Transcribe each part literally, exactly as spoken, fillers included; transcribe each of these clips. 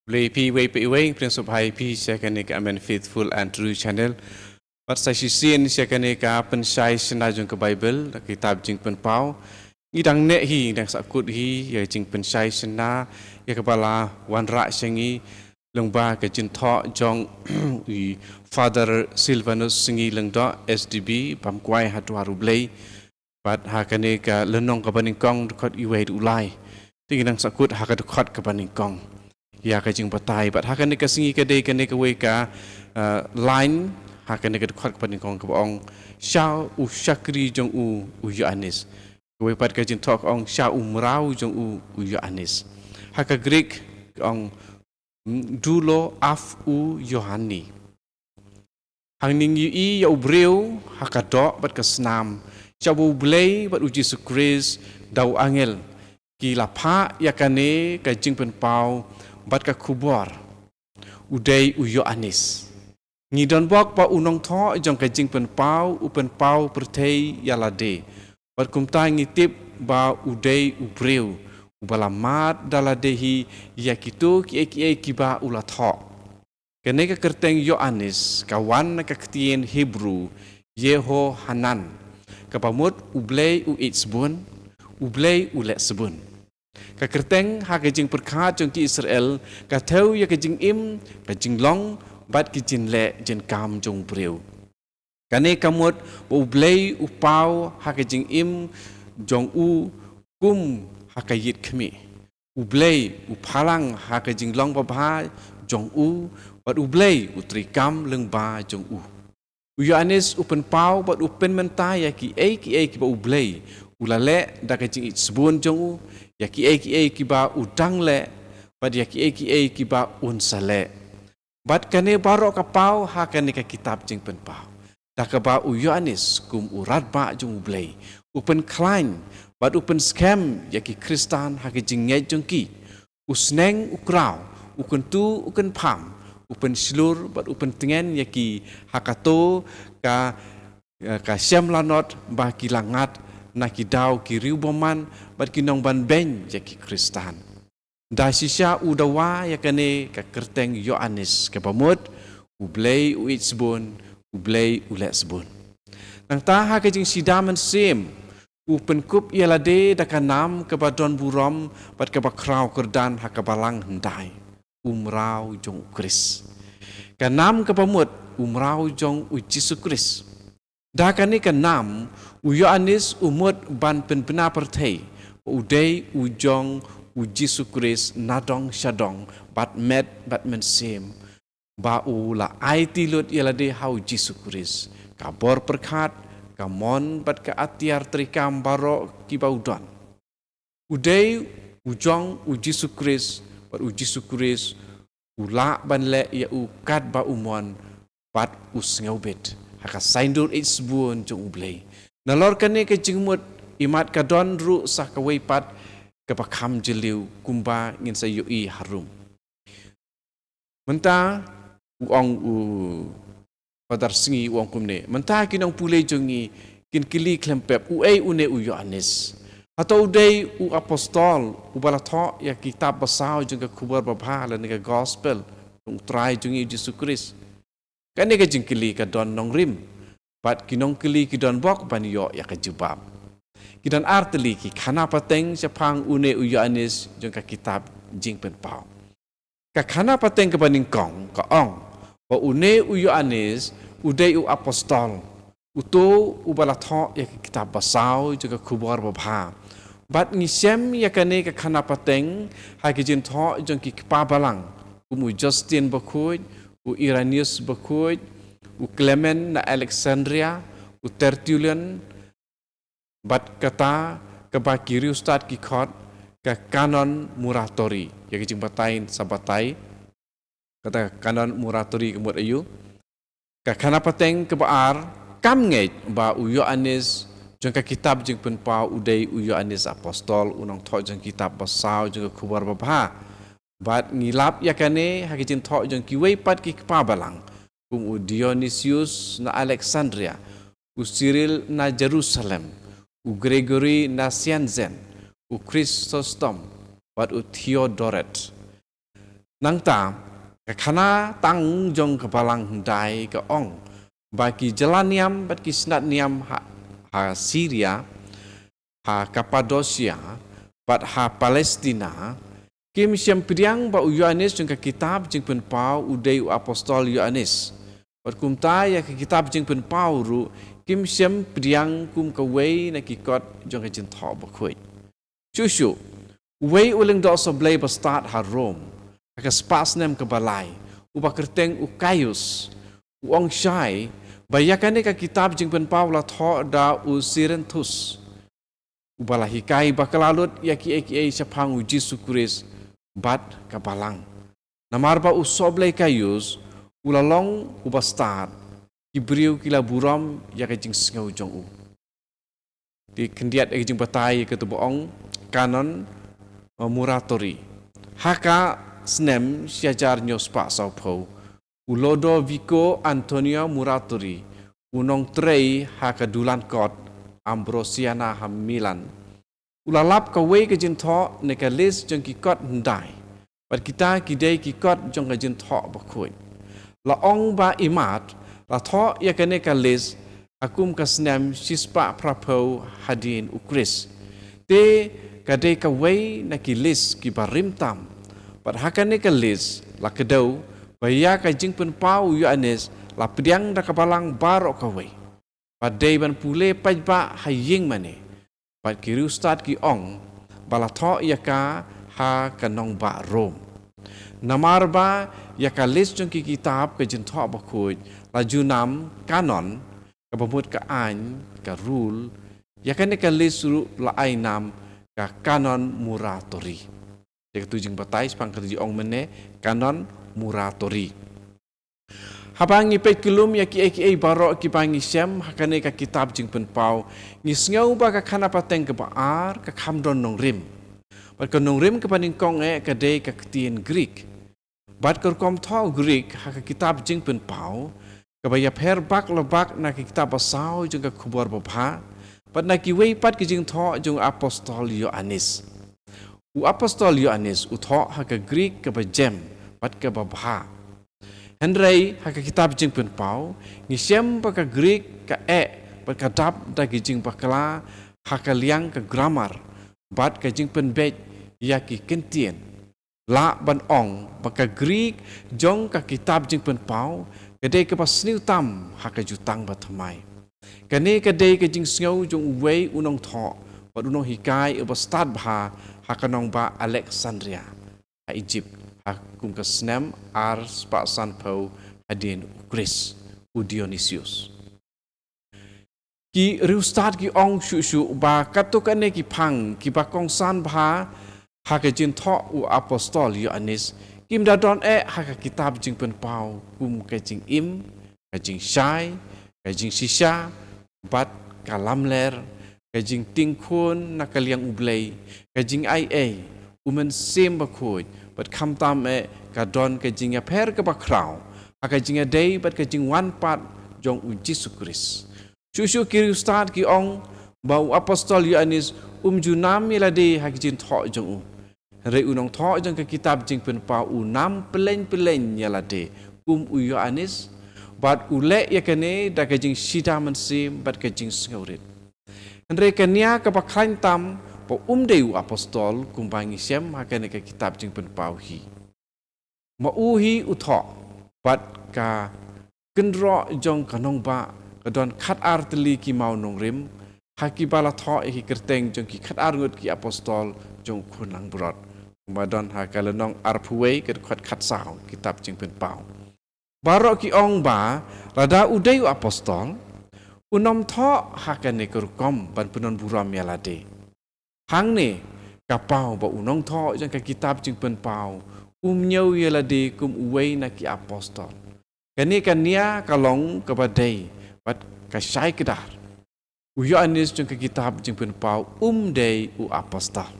Khublei phi iwei pa iwei, pyrshang sngewbha ïa phi sha kane ka Amen Faithful and True Channel. Bad sa shisien sha kane ka pynshai shynna jong ka Baibl, ka kitab Jingpynpaw. Ngi dang neh hi, ngi dang sahkut hi ïa ka jingpynshai shynna, ïa kaba la wanrah sha ngi lyngba ka jingthoh jong i Father Silvanus Sngi Lyngdoh, S D B, bam kwai ha Dwar U Blei. Bad ha kane ka lynnong kaba nyngkong, dkhot iwei haduh lai. Te ngi nang sahkut ha ka dkhot kaba nyngkong ïa ka jingbatai. Bad ha kane ka sngi ka dei kane kawei ka, uh, line ha kane ka dkhot kaba nyngkong kaba ong, "Sha u shakri jong u, u Ïoannis." Kawei pat ka jingthoh ka ong, "Sha u mraw jong u, u Ïoannis." Ha ka Greek ka ong, "Doulo aph ou Ioanni." Hangne ngi ïohi ïa u briew ha ka doh bad ka snam, sha uba U Blei bad U Jisu Khrist da u angel ki la phah ïa kane ka jingpynpaw bad ka khubor. U dei u Ïoannis. Ngi don bok ba u nongthoh jong ka jingpynpaw u pynpaw pyrthei ïa lade. Bad kumta ngi tip ba u dei u briew uba la mad da lade hi ïa kito kiei kiei kiba u la thoh. Kane ka kyrteng Ïoannis ka wan na ka ktien Hebru Yehohanan, kaba mut U Blei u ïeit sbun, U Blei u leh sbun. Ka kyrteng ha ka jingpyrkhat jong ki Israel ka thew ïa ka jingim, ka jinglong bad ki jingeh jingkam jong u briew. Kane ka mut ba U Blei u paw ha ka jingim jong u kum ha ka ïit khmih. U Blei u phalang ha ka jinglong babha jong u, bad U Blei u treikam lyngba jong u. U Ïoannis u pynpaw bad u pynmynta ïa kiei kiei kiba U Blei u la leh da ka jingïeit sbun jong u, ïa kiei kiei kiba u dang leh, bad ïa kiei kiei kiba un sa leh. Bad kane baroh ka paw ha kane ka kitab Jingpynpaw, da kaba u Ïoannis kum u radbah jong U Blei u pynkhlaiñ bad u pynskhem ïa ki Khristan ha ka jingngeit jong ki. U sneng u kraw, u kyntu u kynpham, u pynshlur bad u pyntngen ïa ki ha kato ka, ka shemlanot ba ki la ngat na ki daw ki riewbymman bad ki nongbanbeiñ ïa ki Khristan. Da shisha u dawa ïa kane ka kyrteng Ïoannis kaba mut, U Blei u ïeit sbun, U Blei u leh sbun. Nangta ha ka jingshida mynsiem, u pynkup ïa lade da ka nam kaba don burom bad kaba khraw kyrdan ha ka balang hyndai, U Mraw jong u Khrist. Ka nam kaba mut, U Mraw jong u Jisu Khrist. Da kane ka nam, u Ïoannis u mut ban pynbna pyrthei ba u dei u jong u Jisu Khrist nadong shadong, bad met bad mynsiem, ba u la aiti lut ïa lade ha u Jisu Khrist, ka bor pyrkhat, ka mon bad ka atiar treikam baroh kiba u don. U dei u jong u Jisu Khrist, bad u Jisu Khrist u lah ban leh ïa u katba u mon bad u sngewbit ha ka saiñdur ïeit sbun jong U Blei. Nalor kane ka jingmut, imat ka don ruh sa kawei pat kaba kham jylliew kumba ngin sa ïohi harum. Mynta u ong u Father Sngi u ong kumne. Mynta ki nongpule jong ngi kin kylli khlem pep, uei une u Ïoannis? Hato u dei u apostol uba la thoh ïa ka kitab basaw jong ka khubor babha lane ka gospel jong u Trai jong ngi u Jisu Khrist? Kane ka jingkylli ka don nongrim, bad ki nongkylli ki don bok ban ïoh ïa ka jubab. Ki don ar tylli ki khana pateng shaphang une u Ïoannis jong ka kitab Jingpynpaw. Ka khana pateng kaba nyngkong ka ong ba une u Ïoannis u dei u apostol, uto uba la thoh ïa ka kitab basaw jong ka khubor babha. Bad ngi shem ïa kane ka khana pateng ha ki jingthoh jong ki kpa balang, kum u Justin Bakhuid, u Irenaeus Bakhuid, u Clement na Alexandria, u Tertullian, bad kata kaba ki riewstad ki khot ka Canon Muratori. Ïa ka jingbatai sa batai kata ka Canon Muratori ka mut aïu. Ka khana pateng kaba ar, kam ngeit ba u Ïoannis jong ka kitab Jingpynpaw u dei u Ïoannis apostol, u nongthoh jong ka kitab basaw jong ka khubor babha. Bad ngi lap ïa kane ha ki jingthoh jong kiwei pat ki kpa balang, kum u Dionysius na Alexandria, u Cyril na Jerusalem, u Gregory Nazianzen, u Chrysostom, bad u Theodoret. Nangta, ka khana tang jong ka balang hyndai ka ong ba ki jylla niam bad ki snat niam ha, ha Syria, ha Kapadosia, bad ha Palestina, kim shym pdiang ba u Ïoannis jong ka kitab Jingpynpaw u dei u apostol Ïoannis. Bad kumta ïa ka kitab Jingpynpaw ruh kim shym pdiang kum kawei na ki kot jong ka Jingthoh Bakhuid. Shuh shuh, uwei u lyngdoh sohblei ba stad ha Rom ha ka spah snem kaba lai, uba kyrteng u Gaius, u ong shai ba ïa kane ka kitab Jingpynpaw la thoh da u Cerinthus, uba la hikai bakla lut ïa kiei kiei shaphang u Jisu Khrist bad ka balang. Namar ba u sohblei Gaius u la long uba stad, ki briew ki la burom ïa ka jingsngew jong u. Te khyndiat ïa ka jingbatai ïa katu ba ong Canon, eh, Muratori. Ha ka snem shi hajar hynñiew spah sawphew, u Lodovico Antonio Muratori, u nongtrei ha ka dulan kot Ambrosiana ha Milan, u la lap kawei ka jingthoh ne ka list jong ki kot hyndai. Bad kita ki dei ki kot jong ka Jingthoh Bakhuid. La ong ba imat la thoh ïa kane ka list ha kum ka snem shispah phraphew hadien u Khrist. Te ka dei kawei na ki list kiba rim tam. Bad ha kane ka list la kdew ba ïa ka Jingpynpaw u Ïoannis la pdiang da ka balang baroh kawei. Bad dei ban pule paidbah ha ïing mane. Bad ki riewstad ki ong ba la thoh ïa ka ha ka nongbah Rom. Namar ba ïa ka list jong ki kitab ka Jingthoh Bakhuid la ju nam canon, kaba mut ka aiñ, ka rule, ïa kane ka list ruh la ai nam ka Canon Muratori. Te katu jingbatai shaphang katu jong ong mynne Canon Muratori. Haba ngi peit kyllum ïa kiei kiei baroh kiba ngi shem ha kane ka kitab Jingpynpaw, ngi sngew ba ka khana pateng kaba ar ka kham don nongrim. Bad ka nongrim kaba nyngkong eh ka dei ka ktien Greek. Bad ka rukom thoh Greek ha ka kitab Jingpynpaw kaba ïapher bak la bak na ka kitab basaw jong ka Khubor Babha, bad na kiwei pat ki jingthoh jong u apostol Ïoannis. U apostol Ïoannis u thoh ha ka Greek kaba jem bad kaba bha. Hynrei ha ka kitab Jingpynpaw ngi shem ba ka Greek ka eh bad ka dap da ki jingbakla ha ka liang ka grammar bad ka jingpynbeit ïa ki kyntien. Lah ban ong ba ka Greek jong ka kitab Jingpynpaw ka dei kaba sniew tam ha ka jutang bathymmai. Kane ka dei ka jingsngew jong uwei u nongthoh bad u nonghikai uba stad bha ha ka nongbah Alexandria ha Egypt, ha kum ka snem ar spah sanphew hadien u Khrist, u Dionysius. Ki riewstad ki ong shuh shuh ba katto katne ki phang kiba kongsan bha ha ka jingthoh u apostol Ïoannis kim da don eh ha ka kitab Jingpynpaw kum ka jingim, ka jingshai, ka jingshisha, bad ka lamler, ka jingtieng khun na ka liang U Blei, ka jingaiei U Mynsiem Bakhuid, bad khamtam eh ka don ka jingïapher kaba khraw ha ka jingïadei bad ka jingwan pat jong u Jisu Khrist. Shuh shuh ki riewstad ki ong ba u apostol Ïoannis um ju nam ïa lade ha ki jingthoh jong u. Hynrei u nongthoh jong ka kitab Jingpynpaw u nam pyllein pyllein ïa lade kum u Ïoannis, bad u leh ïa kane da ka jingshida mynsiem bad ka jingsngewrit. Hynrei ka nia kaba khlaiñ tam ba um dei u apostol kumba ngi shem ha kane ka kitab Jingpynpaw hi. Ma u hi u thoh bad ka kynroh jong ka nongbah ka don khatar tylli ki maw nongrim, ha kiba la thoh ïa ki kyrteng jong ki khatar ngut ki apostol jong u Khun Langbrot. Kumba don ha ka lynnong arphew wei ka dkhot khatsaw kitab Jingpynpaw. Baroh ki ong ba lada u dei u apostol, un ym thoh ha kane ka rukom ban pyndonburom ïa lade. Hangne ka paw ba u nongthoh jong ka kitab Jingpynpaw um ñiew ïa lade kum uwei na ki apostol. Kane ka nia ka long kaba dei bad ka shai kdar. U Ïoannis jong ka kitab Jingpynpaw um dei u apostol.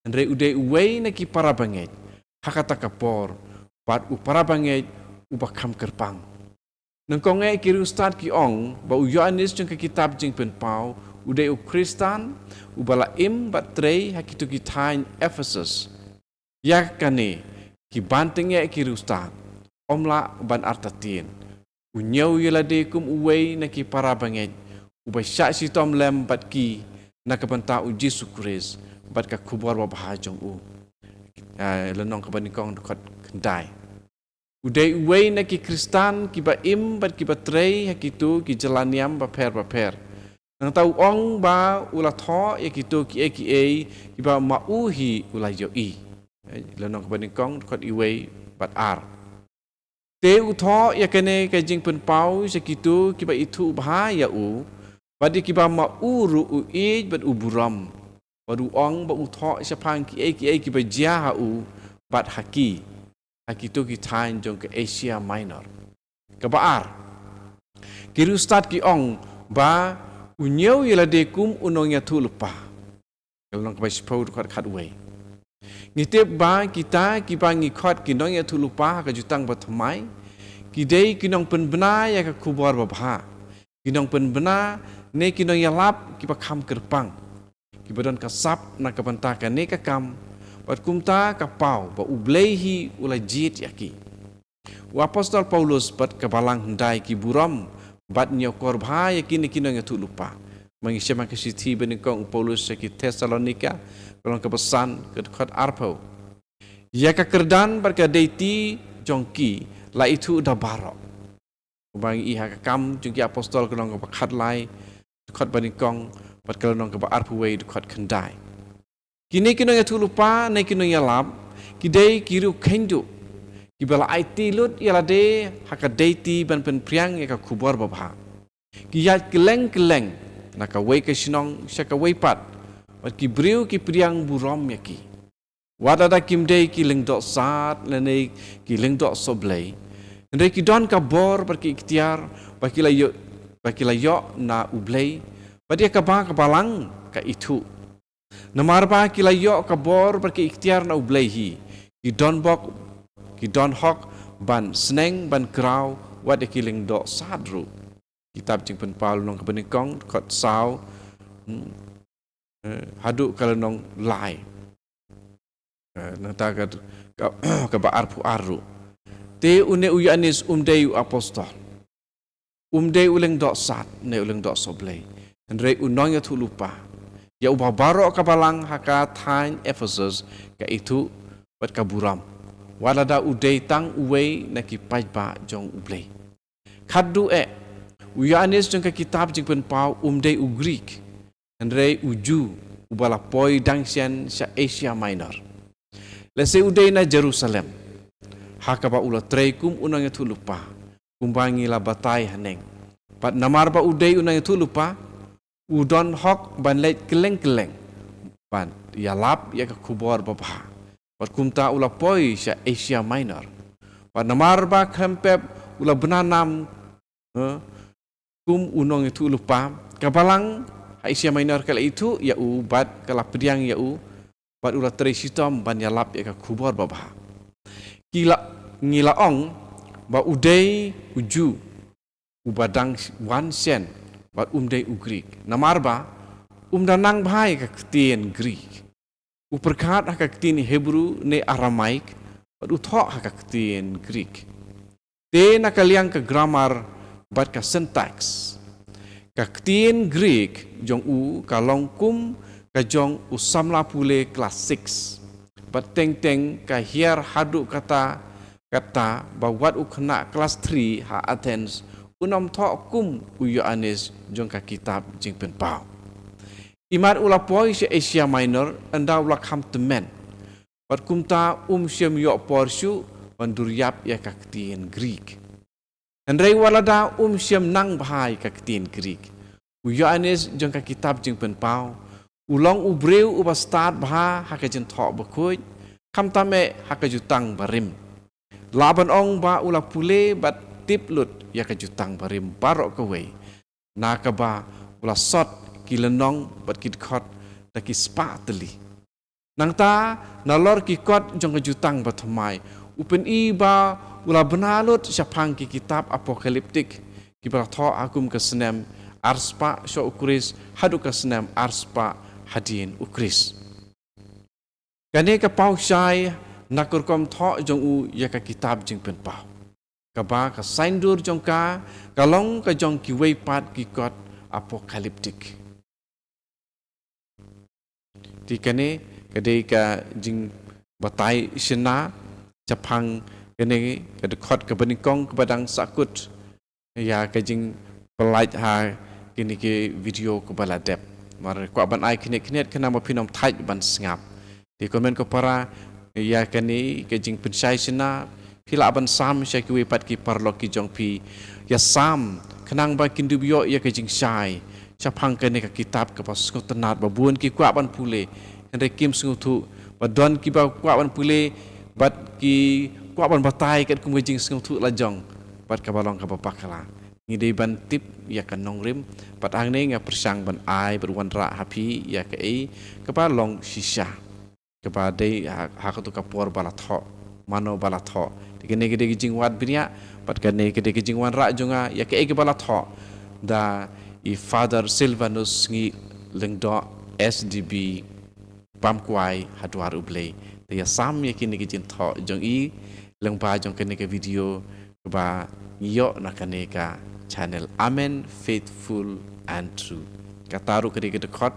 Hynrei u dei uwei na ki parabangeit ha kata ka por, bad u parabangeit uba kham kyrpang. Nyngkong eh ki riewstad ki ong ba u Ïoannis jong ka kitab Jingpynpaw u dei u Khristan uba la im bad trei ha kito ki thaiñ Ephesus. Ïa kane ki ban tyngeh ki riewstad, ym lah ban artatien. U ñiew ïa lade kum uwei na ki para bangeit, uba shah shitom lem bad ki na ka bynta u Jisu Khrist bad ka khubor babha jong u. Ah, lynnong kaba nyngkong dkhot khyndai. U dei uwei na ki Khristan kiba im bad kiba trei ha kito ki jylla niam bapher bapher. Nangta u ong ba u la thoh ïa kito kiei kiei kiba ma u hi u la ïohi. Eh, lynnong kaba nyngkong dkhot uwei bad ar. Te u thoh ïa kane ka jingpynpaw sha kito kiba ithuh bha ïa u, bad ïa kiba ma u ruh u ïeit bad u burom. Bad u ong ba u thoh shaphang kiei kiei kiba jia ha u bad ha ki, ha kito ki thaiñ jong ka Asia Minor. Kaba ar, ki riewstad ki ong ba u ñiew ïa lade kum u nongïathuhlypa. Ka lynnong kaba shiphew dkhot khatwei. Ngi tip ba kita kiba ngi khot ki nongïathuhlypa ha ka jutang bathymmai, ki dei ki nongpynbna ïa ka khubor babha, ki nongpynbna ne ki nongïalap kiba kham kyrpang, kiba don ka sap na ka bynta kane ka kam, bad kumta ka paw ba U Blei hi u la jied ïa ki. U apostol Paulus bad ka balang hyndai ki burom bad ñiewkor bha ïa kine ki nongïathuhlypa. Ma ngi shem ha ka shithi banyngkong u Paulus sha ki Thessalonika, ka lynnong kaba san, ka dkhot arphew. Ïa ka kyrdan bad ka deiti jong ki la ithuh da baroh. Kumba ngi i ha ka Kam jong ki Apostol, ka lynnong kaba khatlai, dkhot banyngkong, bad ka lynnong kaba arphew wei dkhot khyndai. Kine ki nongïathuhlypa ne ki nongïalap, ki dei ki riewkheiñ duh, kiba la aiti lut ïa lade ha ka deiti ban pynphriang ïa ka khubor babha. Ki ïaid kylleng kylleng na kawei ka shnong sha kawei pat, bad ki briew ki pdiang burom ïa ki. Wat lada kim dei ki lyngdoh sad lane ki lyngdoh sohblei, hynrei ki don ka bor bad ki iktiar ba ki la ïoh, ba ki la ïoh na U Blei, bad ïa kaba ka balang ka ithuh. Namar ba ki la ïoh ka bor bad ka iktiar na U Blei hi, ki don bok, ki don hok ban sneng ban kraw wat ïa ki lyngdoh sad ruh. Kitab Jingpynpaw lynnong kaba nyngkong, dkhot saw, hmm, eh, haduh ka lynnong lai. Eh, nangta ka, ka, kaba arphew ar ruh. Te une u Ïoannis um dei u apostol, um dei u lyngdoh sad ne u lyngdoh sohblei, hynrei u nongïathuhlypa, ïa uba baroh ka balang ha ka thaiñ Ephesus ka ithuh bad ka burom, wat lada u dei tang uwei na ki paidbah jong U Blei. Khatduh eh, u Ïoannis jong ka kitab Jingpynpaw um dei u Grik, hynrei u Jiw uba la poi dang shen sha Asia Minor. Lehse u dei na Jerusalem, ha kaba u la trei kum u nongïathuhlypa, kumba ngi la batai haneng. Bad namar ba u dei u nongïathuhlypa, u don hok ban leit kylleng kylleng ban ïalap ïa ka khubor babha. Bad kumta u la poi sha Asia Minor. Bad namar ba khlem pep u la bna nam, eh, kum u nongïathuhlypa, ka balang ha Asia Minor ka la ithuh ïa u bad ka la pdiang ïa u, bad u la trei shitom ban ïalap ïa ka khubor babha. Ki la, ngi la ong ba u dei u Jiw uba dang wan shen, bad um dei u Grik. Namar ba um da nang bha ïa ka ktien Grik. U pyrkhat ha ka ktien Hebru ne Aramaik, bad u thoh ha ka ktien Grik. Te na ka liang ka grammar bad ka syntax, ka ktien Grik jong u ka long kum ka jong u samla pule klas six. Bad teng teng ka hiar haduh kata, kata ba wat u khynnah klas three ha Athens un ym thoh kum u Ïoannis jong ka kitab Jingpynpaw. Imat u la poi sha Asia Minor, ynda u la kham tymmen. Bad kumta um shym ïoh por shuh ban dur ïap ïa ka ktien Grik. Hynrei wat lada um shym nang bha ïa ka ktien Grik, u Ïoannis jong ka kitab Jingpynpaw u long u briew uba stad bha ha ka jingthoh bakhuid, khamtam eh ha ka Jutang Barim. Lah ban ong ba u la pule bad tip lut ïa ka Jutang Barim baroh kawei, na kaba u la sot ki lynnong bad ki dkhot da ki spah tylli. Nangta, nalor ki kot jong ka Jutang Bathymmai, u pyni ba u la bna lut shaphang ki kitab apokaliptik kiba la thoh ha kum ka snem arspah sha u Khrist haduh ka snem arspah hadien u Khrist. Kane ka paw shai na ka rukom thoh jong u ïa ka kitab Jingpynpaw, kaba ka saiñdur jong ka ka long ka jong kiwei pat ki kot apokaliptik. Te kane ka dei ka jingbatai shynna shaphang kane ka dkhot kaba nyngkong kaba dang sahkut ïa ka jingpyllait ha kine ki video kaba la dep. Mar kwah ban ai khyndiat khyndiat khnang ba phin ym thait ban sngap. Te kumne ko para, ïa kane ka jingpynshai shynna, phi lah ban sam sha kiwei pat ki paralok ki jong phi. Ïa sam khnang ba kin dup ïoh ïa ka jingshai shaphang kane ka kitab kaba sngewtynnat ba bun ki kwah ban pule, hynrei kim sngewthuh. Ba don kiba kwah ban pule bad ki kwah ban batai katkum ka jingsngewthuh la jong, bad kaba long kaba bakla. Ngi dei ban tip ïa ka nongrim, bad hangne nga pyrshang ban ai bad wanrah ha phi ïa kaei kaba long shisha, kaba dei ha, ha kato ka por ba la thoh, mano ba la thoh. Te kane ka dei ka jingwad bniah, bad kane ka dei ka jingwanrah jong nga ïa kaei kaba la thoh da i Father Silvanus Ngilyngdoh, S D B, Pamkwai, ha Dwar U Blei. Te ïa sam ïa kine ki jingthoh jong i lyngba jong kane ka video kaba ngi ïoh na kane ka channel, Amen, Faithful and True. Kata ruh ka dei ka dkhot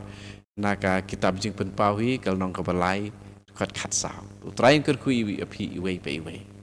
na ka kitab Jingpynpaw hi, ka lynnong kaba lai, dkhot khatsaw. U Trai un kyrkhu ïa phi iwei pa iwei.